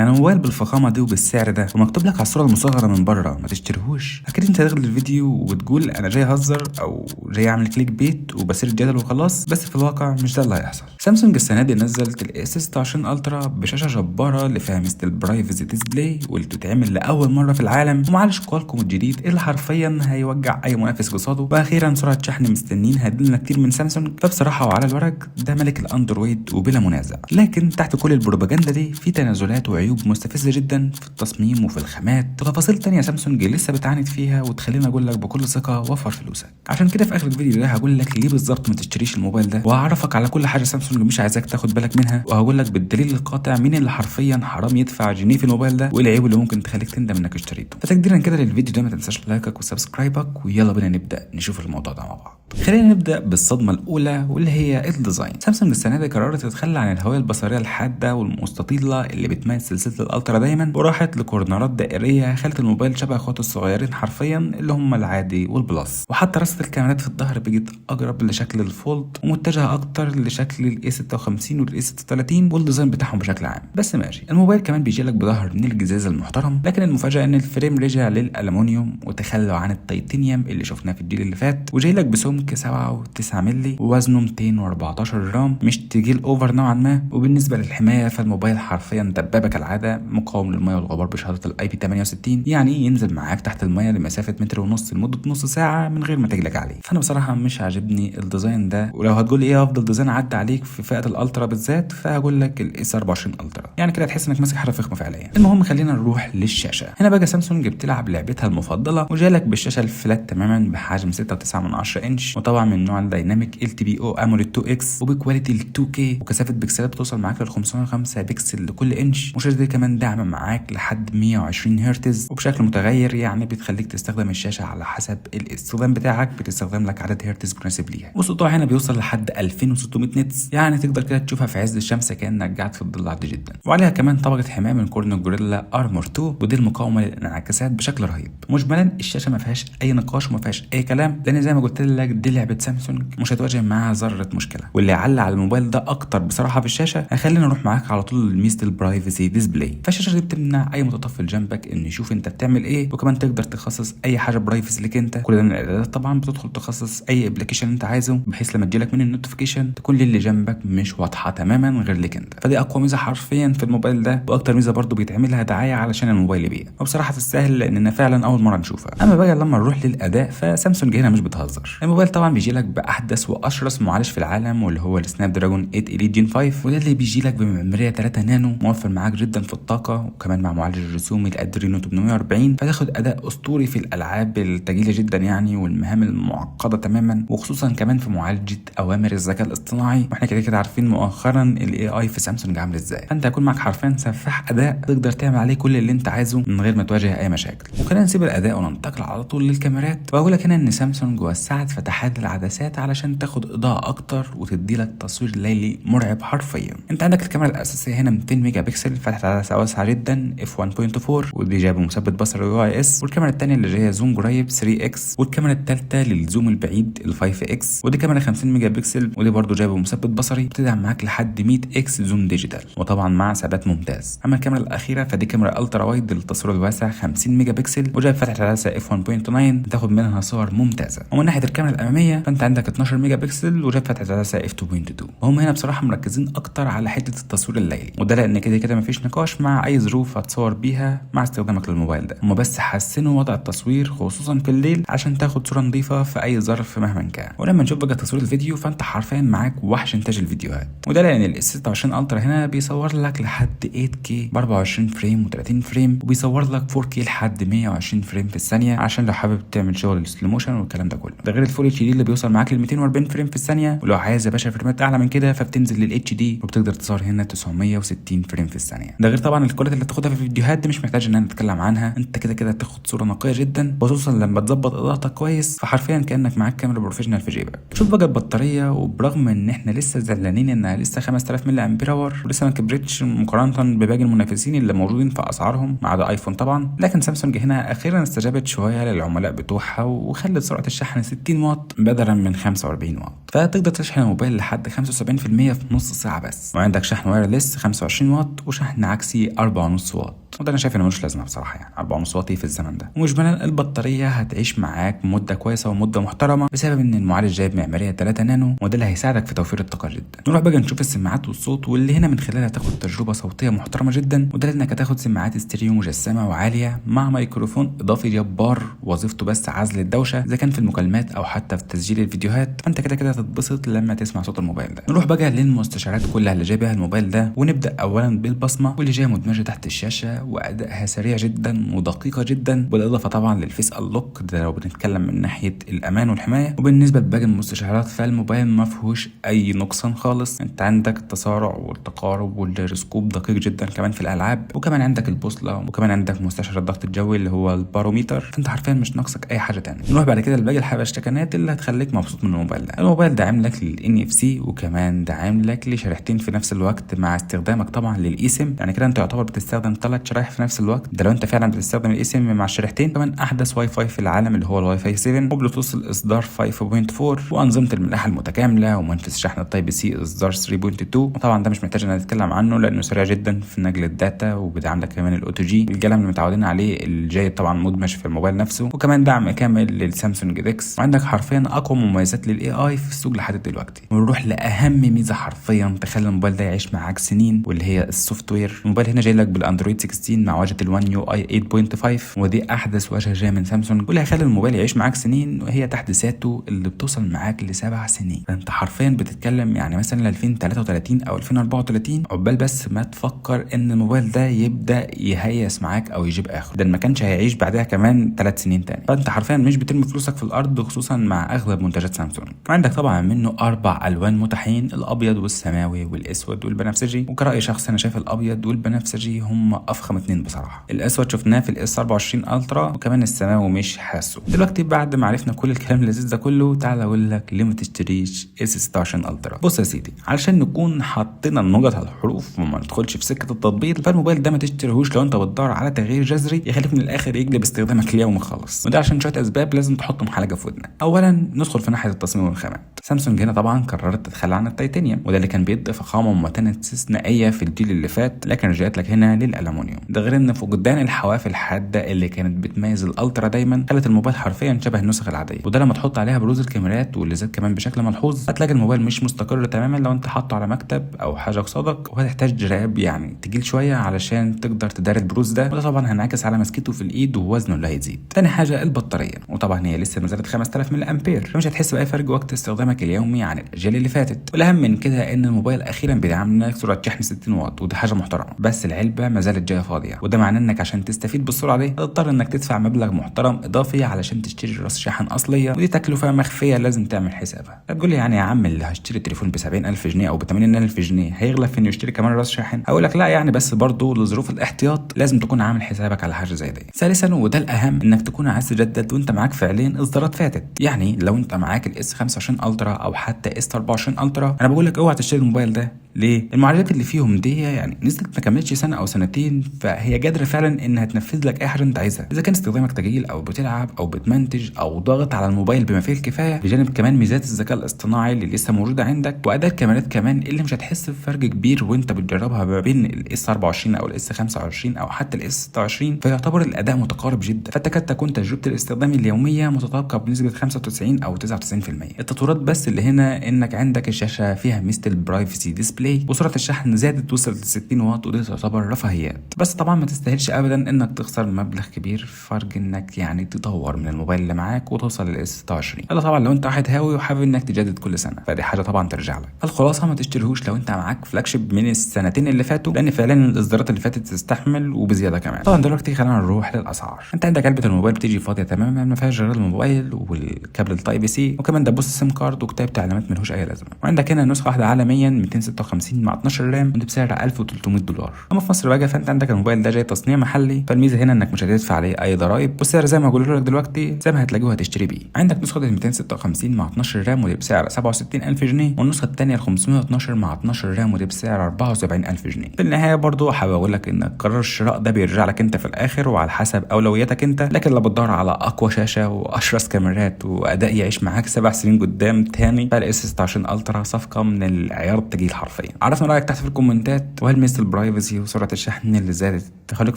يعني موبايل بالفخامه دي وبالسعر ده ومكتوب لك على الصورة المصغرة من بره ما تشتريهوش؟ اكيد انت هتدخل الفيديو وتقول انا جاي اهزر او جاي اعمل clickbait وبثير الجدل وخلاص، بس في الواقع مش ده اللي هيحصل. سامسونج السنة دي نزلت ال S 26 Ultra بشاشة جبارة اللي فيها ميزة ال privacy display واللي بتتعمل لاول مرة في العالم، ومعالج كوالكوم الجديد اللي حرفيا هيوجع اي منافس قصاده، واخيرا سرعة شحن مستنيين هدلنا كتير من سامسونج. فبصراحة وعلى الورق ده ملك الاندرويد وبلا منازع، لكن تحت كل البروباجندا دي في تنازلات وعيوب مستفزة جدا في التصميم وفي الخامات وتفاصيل تانية سامسونج لسه بتعاند فيها، وتخليني اقول لك بكل ثقة وفر فلوسك. عشان كده في اخر الفيديو ده هقول لك ليه بالظبط ما تشتريش الموبايل ده، وهعرفك على كل حاجة سامسونج مش عايزاك تاخد بالك منها، وهقول لك بالدليل القاطع مين اللي حرفيا حرام يدفع جنيه في الموبايل ده، وايه العيوب اللي ممكن تخليك تندم انك اشتريته. فتقديرا كده للفيديو ده ما تنساش لايكك و subscribe ك، ويلا بينا نبدا نشوف الموضوع ده مع بعض. خلينا نبدا بالصدمة الاولى واللي هي ال design. سامسونج السنة دي قررت تتخلى عن الهوية البصرية الحادة والمستطيله اللي بتميز سلسلة ال Ultra دايما، وراحت ل corner ات دائريه خلت الموبايل شبه اخواته الصغيرين حرفيا اللي هم العادي وال Plus. وحتى رصه الكاميرات في الظهر بقت اقرب لشكل ال Fold ومتجهه اكتر لشكل ال A 56 وال A 36 وال design بتاعهم بشكل عام. بس ماشي، الموبايل كمان بيجي لك بظهر من الجزاز المحترم، لكن المفاجاة ان ال frame رجع للالومنيوم وتخلوا عن التيتانيوم اللي شفناه في الجيل اللي فات، وجاي لك بسمك 7.9 مللي ووزنه 214 جرام، مش تقيل over نوعا ما. وبالنسبة للحماية فالموبايل حرفيا دبابة كالعادة، مقاوم للمية والغبار بشهادة ال IP 68، يعني ينزل معاك تحت المية لمسافة متر ونص لمدة نص ساعة من غير ما تقلق عليه. فانا بصراحة مش عاجبني ال design ده، ولو هتقول ايه افضل design عدى عليك في فئة ال Ultra بالذات فهقول لك ال S 24 Ultra، يعني كده هتحس انك ماسك حاجة فخمة فعليا. المهم خلينا نروح للشاشه. هنا بقى سامسونج بتلعب لعبتها المفضلة وجالك بالشاشة ال flat تماما بحجم 6.9 انش، وطبعا من نوع ال dynamic LTPO AMOLED 2 X وب quality ال 2K، وكثافه بكسلات بتوصل معاك ل 505 بكسل لكل انش، والشاشه دي كمان داعمه معاك لحد 120 هرتز وبشكل متغير، يعني بتخليك تستخدم الشاشة على حسب الاستخدام بتاعك، بتستخدم لك عدد هرتز مناسب ليها. والسطوع هنا بيوصل لحد 2600 nits، يعني تقدر كده تشوفها في عز الشمس كانك قاعد في الظل عادي جدا. وعليها كمان طبقه حماية من Corning Gorilla Armor 2، ودي المقاومة للانعكاسات بشكل رهيب. مجملا الشاشة ما فيهاش اي نقاش وما فيهاش اي كلام، لان زي ما قلت لك دي لعبه سامسونج مش هتواجه معاها ذره مشكلة. واللي يعلق على الموبايل ده اكتر بصراحة في الشاشة هخلينا نروح معاك على طول لميزه ال privacy display. فالشاشه دي بتمنع اي متطفل جنبك انه يشوف انت بتعمل ايه، وكمان تقدر تخصص اي حاجة privacy ليك انت. كل ده من الاعدادات طبعا، بتدخل تخصص اي application انت عايزه، بحيث لما تجيلك من ال notification تكون للي جنبك مش واضحة تماما غير ليك انت. فدي اقوى ميزة حرفيا في الموبايل ده، واكتر ميزة برضو بيتعملها دعاية علشان الموبايل يبيع، وبصراحة تستاهل لاننا فعلا اول مرة نشوفها. اما بقى لما نروح للاداء فسامسونج هنا مش بتهزر. الموبايل طبعا بيجي لك باحدث واشرس معالج في العالم واللي هو ال Snapdragon 8 Elite Gen 5، وده اللي بيجي لك بمعماريه 3 نانو، موفر معاك جدا في الطاقة، وكمان مع معالج الرسوم ال Adreno 840، فتاخد اداء اسطوري في الالعاب الثقيلة جدا يعني والمهام المعقدة تماما، وخصوصا كمان في معالجة اوامر الذكاء الاصطناعي. واحنا كده كده عارفين مؤخرا ال AI في سامسونج عامل ازاي، فانت هيكون معاك حرفيا سفاح اداء تقدر تعمل عليه كل اللي انت عايزه من غير ما تواجه اي مشاكل. وخلينا نسيب الاداء وننتقل على طول للكاميرات، واقول لك هنا ان سامسونج وسعت فتحات العدسات علشان تاخد اضاءه اكتر وتدي لك تصوير ليلي مرعب حرفيا. انت عندك الكاميرا الاساسية هنا 200 ميجا بكسل، فتحه عدسة واسعة جدا F 1.4، ودي جايبه مثبت بصري OIS، والكاميرا الثانية اللي جاية zoom قريب 3 X، والكاميرا الثالثة لل zoom البعيد ال 5 X، ودي كاميرا 50 ميجا بكسل ودي برضو جايبه مثبت بصري بتدعم معاك لحد 100 X zoom digital، وطبعا مع ثبات ممتاز. اما الكاميرا الاخيرة فدي كاميرا ultra wide للتصوير الواسع 50 ميجا بكسل، وجايب فتحه عدسة F 1.9 تاخد منها صور ممتازة. ومن ناحية الكاميرا الامامية فانت عندك 12 ميجا بكسل وجايب فتحه عدسة F 2.2. وهم هنا بصراحة مركزين اكتر على حتة التصوير الليلي، وده لان كده كده مفيش نقاش مع اي ظروف هتصور بيها مع استخدامك للموبايل ده. هم بس حسنوا وضع التصوير خصوصا في الليل عشان تاخد صوره نظيفة في اي ظرف مهما كان. ولما نشوف بقى تصوير الفيديو فانت حرفيا معاك وحش انتاج الفيديوهات، وده لان ال S 26 Ultra هنا بيصور لك لحد 8K ب 24 frame و30 frame، وبيصور لك 4K لحد 120 frame في الثانية عشان لو حابب تعمل شغل ال slow motion والكلام ده كله. ده غير ال Full HD اللي بيوصل معاك ل 240 frame في الثانية، ولو عايز يا باشا فريمات اعلى من كده فبتنزل لل HD وبتقدر تصور هنا 960 frame في الثانية. ده غير طبعا ال quality اللي تاخدها في الفيديوهات دي مش محتاج ان انا نتكلم عنها، انت كده كده تاخد صوره نقية جدا، خصوصا لما تظبط اضاءتك كويس، فحرفيا كانك معاك كاميرا professional في جيبك. شوف بقى البطارية، وبرغم ان احنا لسه زعلانين انها لسه 5000 ملي امبير hour ولسه ما كبرتش مقارنة بباقي المنافسين اللي موجودين في اسعارهم ما عدا ايفون طبعا، لكن سامسونج هنا اخيرا استجابت شوية للعملاء بتوعها وخلت سرعة الشحن 60 واط بدلا من 45 واط، فتقدر تشحن الموبايل لحد 75% في نص ساعة بس. وعندك شحن wireless 25 واط وشحن عكسي 4.5 واط، وده انا شايف انه ملوش لازمه بصراحة، يعني 4.5 واط في الزمن ده. ومجملا البطارية هتعيش معاك مده كويسة ومده محترمه بسبب ان المعالج جايب معمارية 3 نانو، وده اللي هيساعدك في توفير الطاقة جدا. نروح بقى نشوف السماعات والصوت، واللي هنا من خلالها تاخد تجربه صوتية محترمه جدا، وده انك هتاخد سماعات ستيريو مجسمه وعاليه مع ميكروفون اضافي جبار وظيفته بس عزل الدوشة اذا كان في المكالمات او حتى في تسجيل الفيديوهات، فانت كده كده هتتبسط لما تسمع صوت الموبايل ده. نروح بقى للمستشعرات كلها اللي جايبها الموبايل ده، ونبدا اولا بالبصمه واللي جاية مدمجه تحت الشاشة وادائها سريع جدا ودقيقة جدا، بالاضافة طبعا لل face unlock ده لو بنتكلم من ناحية الامان والحماية. وبالنسبة لباقي المستشعرات فالموبايل ما فيهوش اي نقصان خالص، انت عندك التسارع والتقارب والجيروسكوب دقيق جدا كمان في الالعاب، وكمان عندك البوصلة، وكمان عندك مستشعر الضغط الجوي اللي هو الباروميتر، فانت حرفيا مش ناقصك اي حاجة تانية. نروح بعد كده لباقي الحبشتكنات اللي هتخليك مبسوط من الموبايل ده. الموبايل داعم لك لل NFC، وكمان داعم لك لشريحتين في نفس الوقت مع استخدامك طبعا لل eSIM، يعني كده انت يعتبر بتستخدم 3 شرايح في نفس الوقت، ده لو انت فعلا بتستخدم ال eSIM مع الشريحتين. كمان احدث واي فاي في العالم اللي هو الواي فاي 7، وبلوتوث الاصدار 5.4، وانظمة الملاحة المتكاملة، ومنفذ شحن ال Type C اصدار 3.2، وطبعا ده مش محتاج ان نتكلم عنه لانه سريع جدا في نقل ال data، وبيدعم لك كمان ال OTG القلم اللي متعودين عليه الجاي طبعا مدمج في الموبايل نفسه، وكمان دعم كامل لل Samsung DeX، وعندك حرفيا اقوى مميزات لل AI في السوق لحد دلوقتي. ونروح لاهم ميزة حرفيا تخلي الموبايل ده يعيش معاك سنين، واللي هي ال software. الموبايل هنا جاي لك بالاندرويد 16 مع واجهه ال One UI 8.5، ودي احدث واجهه جاية من سامسونج، واللي هيخلي الموبايل يعيش معاك سنين، وهي تحديثاته اللي بتوصل معاك ل7 سنين. فانت حرفيا بتتكلم يعني مثلا 2033 او 2034 عقبال بس ما تفكر ان الموبايل ده يبدا يهيس معاك او يجيب اخره، ده ما كانش هيعيش بعدها كمان 3 سنين تاني. فانت حرفيا مش بترمي فلوسك في الارض، خصوصا مع اغلب منتجات سامسونج. وعندك طبعا منه 4 الوان متاحين، الابيض والسماوي والاسود والبنفسجي، وكرأي شخصي انا شايف الابيض والبنفسجي هم افخم اتنين بصراحة. الاسود شفناه في ال S 24 Ultra، وكمان السماوي مش حاسه. دلوقتي بعد ما عرفنا كل الكلام اللذيذ ده كله، تعالى اقول لك ليه ما تشتريش S 26 Ultra. بص يا سيدي، علشان نكون حطينا النقط على الحروف وما ندخلش في سكة التطبيل، فالموبايل ده ما تشتريهوش لو انت بتدور على تغيير جذري يخليك من الاخر يقلب استخدامك اليومي خالص، وده عشان شوية اسباب لازم تحطهم حلقة في ودنك. اولا ندخل في ناحية التصميم والخامات. سامسونج هنا طبعا قررت تتخلى عن التيتانيوم، وده اللي كان بيدي فخامة ومتانة استثنائية في الجيل اللي فات، لكن رجعت لك هنا للالومنيوم. ده غير ان فقدان الحواف الحادة اللي كانت بتميز ال Ultra دايما خلت الموبايل حرفيا شبه النسخ العادية، وده لما تحط عليها بروز الكاميرات واللي زاد كمان بشكل ملحوظ، هتلاقي الموبايل مش مستقر تماما لو انت حاطه على مكتب او حاجة قصادك، وهتحتاج جراب يعني تقيل شوية علشان تقدر تداري البروز ده، وده طبعا هينعكس على مسكته في الايد ووزنه اللي هيزيد. تاني حاجة البطارية، وطبعا هي لسه ما زالت 5000 ملي امبير، فمش هتحس باي فرق وقت استخدامك اليومي عن الاجيال اللي فاتت. والاهم من كده ان الموبايل اخيرا بيدعم لك سرعة شحن 60 واط، ودي حاجة محترمه، بس العلبة ما زالت جاية فاضية، وده معناه انك عشان تستفيد بالسرعة دي هتضطر انك تدفع مبلغ محترم اضافي علشان تشتري راس شحن اصلية، ودي تكلفة مخفية لازم تعمل حسابها. هتقول لي يعني يا عم اللي هشتري تليفون ب 70000 جنيه او ب 80000 جنيه هيغلى في انه يشتري كمان راس شاحن؟ هقول لك لا يعني، بس برضه لظروف الاحتياط لازم تكون عامل حسابك على حاجة زي دي. ثالثا وده الاهم، انك تكون عايز تجدد وانت معاك فعليا اصدارات فاتت، يعني لو انت معاك ال S 25 Ultra او حتى S 24 Ultra، انا بقول لك اوعى تشتري الموبايل ده. ليه؟ المعالجات اللي فيهم دي يعني نزلت ما كملتش سنة او سنتين، فهي قادرة فعلا انها تنفذ لك اي حاجة انت عايزها، اذا كان استخدامك تقيل او بتلعب او بتمنتج او ضاغط على الموبايل بما فيه الكفاية، بجانب كمان ميزات الذكاء الاصطناعي اللي لسه موجودة عندك، واداء الكاميرات كمان اللي مش هتحس بفرق كبير وانت بتجربها ما بين ال S 24 او ال S 25 او حتى ال S 26، فيعتبر الاداء متقارب جدا، فتكاد تكون تجربه الاستخدام اليومية متطابقة بنسبة 95 او 99%. التطويرات بس اللي هنا انك عندك الشاشة فيها ميزة ال privacy display، وسرعة الشحن زادت وصلت ل 60 واط، ودي تعتبر رفاهيات، بس طبعا ما تستاهلش ابدا انك تخسر مبلغ كبير في فرق انك يعني تطور من الموبايل اللي معاك وتوصل لل S 26، الا طبعا لو انت واحد هاوي وحابب انك تجدد كل سنة، فدي حاجة طبعا ترجع لك. الخلاصة ما تشتريهوش لو انت معاك flagship من السنتين اللي فاتوا، لان فعلا الاصدارات اللي فاتت تستحمل وبزياده كمان. طبعا دلوقتي خلينا نروح للاسعار. انت عندك علبة الموبايل بتيجي فاضية تماما، ما فيهاش غير الموبايل والكابل ال Type C، وكمان دبوس SIM card وكتاب تعليمات ملهوش اي لازمه. وعندك هنا نسخه واحدة عالميا 256 مع 12 RAM، ودي بسعر 1300 دولار. اما في مصر بقى فانت عندك الموبايل الموبايل ده جاي تصنيع محلي، فالميزه هنا انك مش هتدفع عليه اي ضرائب، والسعر زي ما بقول لك دلوقتي زي ما هتلاقيه هتشتري بيه. عندك نسخه ال 256 مع 12 RAM ودي بسعر 67000 جنيه، والنسخة الثانية ال 512 مع 12 RAM ودي بسعر 74000 جنيه. في النهاية برضو حابب اقول لك ان قرار الشراء ده بيرجع لك انت في الاخر وعلى حسب اولوياتك انت، لكن لو بتدور على اقوى شاشة واشرس كاميرات واداء يعيش معاك 7 سنين قدام تاني، فال S 26 Ultra صفقة من العيار التقيل حرفيا. عرفنا رايك تحت في الكومنتات، وهل ميزة ال privacy وسرعة الشحن اللي زادت تخليك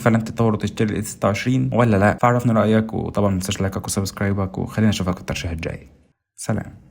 فعلا تطور وتشتري ال S 26 ولا لا؟ فعرفنا رايك، وطبعا ما تنساش لايكك و subscribe ك، وخلينا اشوفك في الترشيح الجاي. سلام.